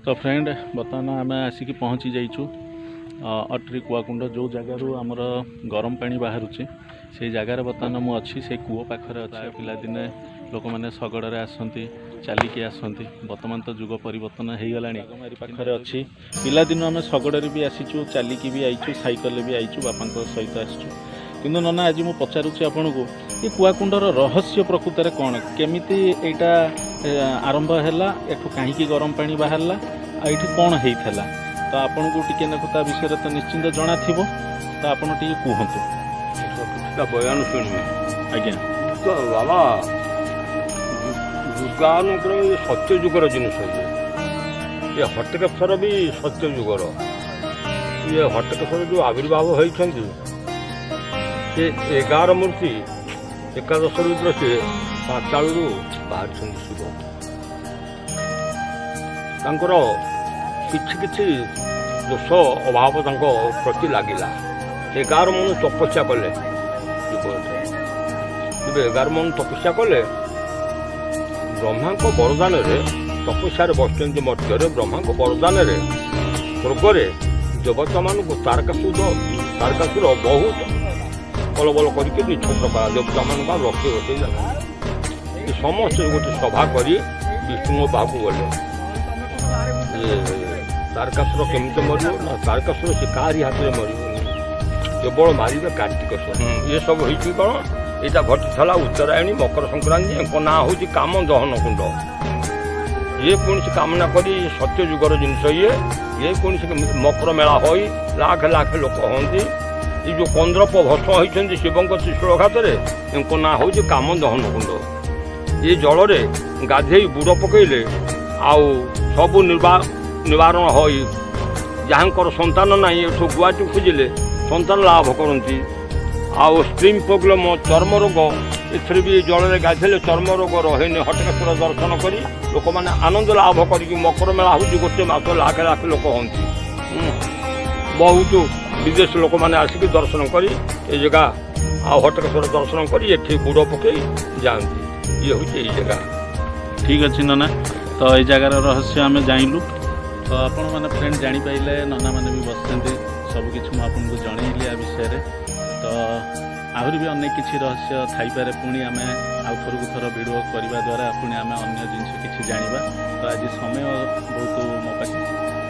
ତ ଫ୍ରେଣ୍ଡ, ବର୍ତ୍ତମାନ ଆମେ ଆସିକି ପହଞ୍ଚି ଯାଇଛୁ ଅଟ୍ରି କୁଆକୁଣ୍ଡ। ଯେଉଁ ଜାଗାରୁ ଆମର ଗରମ ପାଣି ବାହାରୁଛି, ସେଇ ଜାଗାରେ ବର୍ତ୍ତମାନ ମୁଁ ଅଛି। ସେଇ କୂଅ ପାଖରେ ଅଛି। ପିଲାଦିନେ ଲୋକମାନେ ଶଗଡ଼ରେ ଆସନ୍ତି, ଚାଲିକି ଆସନ୍ତି। ବର୍ତ୍ତମାନ ତ ଯୁଗ ପରିବର୍ତ୍ତନ ହେଇଗଲାଣି। ପାଖରେ ଅଛି। ପିଲାଦିନୁ ଆମେ ଶଗଡ଼ରେ ବି ଆସିଛୁ, ଚାଲିକି ବି ଆଇଛୁ, ସାଇକେଲରେ ବି ଆଇଛୁ, ବାପାଙ୍କ ସହିତ ଆସିଛୁ। କିନ୍ତୁ ନନା, ଆଜି ମୁଁ ପଚାରୁଛି ଆପଣଙ୍କୁ, ଏ କୁଆକୁଣ୍ଡର ରହସ୍ୟ ପ୍ରକୃତରେ କ'ଣ? କେମିତି ଏଇଟା ଆରମ୍ଭ ହେଲା? ଏଠୁ କାହିଁକି ଗରମ ପାଣି ବାହାରିଲା? ଆଉ ଏଇଠି କ'ଣ ହେଇଥିଲା? ତ ଆପଣଙ୍କୁ ଟିକେ ନାକୁ ତା ବିଷୟରେ ତ ନିଶ୍ଚିନ୍ତ ଜଣାଥିବ, ତ ଆପଣ ଟିକେ କୁହନ୍ତୁ। କିଛିଟା ବୟାନ ଶୁଣିବେ? ଆଜ୍ଞା। ତ ବାବା, ଯୁଗାନୁକ୍ରମେ ଏ ସତ୍ୟ ଯୁଗର ଜିନିଷ ଇଏ। ଏ ହଟକେଶ୍ୱର ବି ସତ୍ୟ ଯୁଗର। ଇଏ ହଟକେଶ୍ୱର ଯେଉଁ ଆବିର୍ଭାବ ହେଇଛନ୍ତି, ସେ 11 ମୂର୍ତ୍ତି, ଏକାଦଶ ରୁଦ୍ର, ସିଏ ପାତାଳରୁ ବାହାରିଛନ୍ତି ଶିବ। ତାଙ୍କର କିଛି କିଛି ଦୋଷ ଅଭାବ ତାଙ୍କ ପ୍ରତି ଲାଗିଲା। 11 ମନୁ ତପସ୍ୟା କଲେ। ତେବେ 11 ମନୁ ତପସ୍ୟା କଲେ ବ୍ରହ୍ମାଙ୍କ ବରଦାନରେ। ତପସ୍ୟାରେ ବସିଛନ୍ତି ମର୍ତ୍ତ୍ୟରେ। ବ୍ରହ୍ମାଙ୍କ ବରଦାନରେ ସ୍ୱର୍ଗରେ ଦେବତାମାନଙ୍କୁ ତାରକାସୁର ବହୁତ କଲବଲ କରିକି ନିଛତ୍ର କଲା। ଦେବତାମାନଙ୍କୁ ଆଉ ରଖି ବସେଇ ଦେଲା। ସମସ୍ତେ ଗୋଟେ ସଭା କରି ବିଷ୍ଣୁଙ୍କ ପାଖକୁ ଗଲେ। ତାରକାସୁର କେମିତି ମରିବ? ନା, ତାରକାସୁର ସେ କାହାରି ହାତରେ ମରିବନି, କେବଳ ମାରିବେ କାର୍ତ୍ତିକେଶ୍ୱର। ଏସବୁ ହେଇଛି କ'ଣ? ଏଇଟା ଘଟିଥିଲା ଉତ୍ତରାୟଣୀ ମକର ସଂକ୍ରାନ୍ତି। ଏଙ୍କ ନାଁ ହେଉଛି କାମ ଦହନ କୁଣ୍ଡ। ଯେକୌଣସି କାମନା କରି, ସତ୍ୟ ଯୁଗର ଜିନିଷ ଇଏ। ଯେକୌଣସି ମକର ମେଳା ହୋଇ ଲାଖ ଲାଖ ଲୋକ ହୁଅନ୍ତି। ଏ ଯେଉଁ କନ୍ଦର୍ପ ଭସ୍ମ ହୋଇଛନ୍ତି ଶିବଙ୍କ ତ୍ରିଶୂଳ ଘାତରେ, ଏଙ୍କ ନାଁ ହେଉଛି କାମ ଦହନ କୁଣ୍ଡ। ଏ ଜଳରେ ଗାଧେଇ ବୁଡ଼ ପକେଇଲେ ଆଉ ସବୁ ନିବାରଣ ହୋଇ। ଯାହାଙ୍କର ସନ୍ତାନ ନାହିଁ, ଏଠୁ ଗୁଆଟି ଖୋଜିଲେ ସନ୍ତାନ ଲାଭ କରନ୍ତି। ଆଉ ସ୍କିନ୍ ପ୍ରୋବ୍ଲେମ୍, ଚର୍ମ ରୋଗ, ଏଥିରେ ବି ଜଳରେ ଗାଧେଇଲେ ଚର୍ମ ରୋଗ ରହେନି। ହଟକେଶ୍ୱର ଦର୍ଶନ କରି ଲୋକମାନେ ଆନନ୍ଦ ଲାଭ କରିକି, ମକର ମେଳା ହେଉଛି ଗୋଟେ ମାସ, ଲାଖ ଲାଖ ଲୋକ ହୁଅନ୍ତି। ବହୁତ ବିଦେଶ ଲୋକମାନେ ଆସିକି ଦର୍ଶନ କରି ଏ ଜାଗା ଆଉ ହଟକେଶ୍ୱର ଦର୍ଶନ କରି ଏଠି ବୁଡ଼ ପକେଇ ଯାଆନ୍ତି। ଇଏ ହେଉଛି ଏଇ ଜାଗା। ଠିକ୍ ଅଛି ନନା, ତ ଏଇ ଜାଗାର ରହସ୍ୟ ଆମେ ଜାଣିଲୁ। ତ ଆପଣମାନେ ଫ୍ରେଣ୍ଡ ଜାଣିପାରିଲେ, ନନାମାନେ ବି ବସିଛନ୍ତି, ସବୁକିଛି ମୁଁ ଆପଣଙ୍କୁ ଜଣେଇଲି ଆ ବିଷୟରେ। ତ ଆହୁରି ବି ଅନେକ କିଛି ରହସ୍ୟ ଥାଇପାରେ। ପୁଣି ଆମେ ଆଉ ଥରକୁ ଥର ଭିଡ଼ିଓ କରିବା ଦ୍ୱାରା ପୁଣି ଆମେ ଅନ୍ୟ ଜିନିଷ କିଛି ଜାଣିବା। ତ ଆଜି ସମୟ ବହୁତ ମୋ ପାଖେ,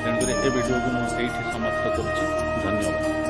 ତେଣୁକରି ଏ ଭିଡ଼ିଓକୁ ମୁଁ ଏଇଠି ସମାପ୍ତ କରୁଛି। ଧନ୍ୟବାଦ।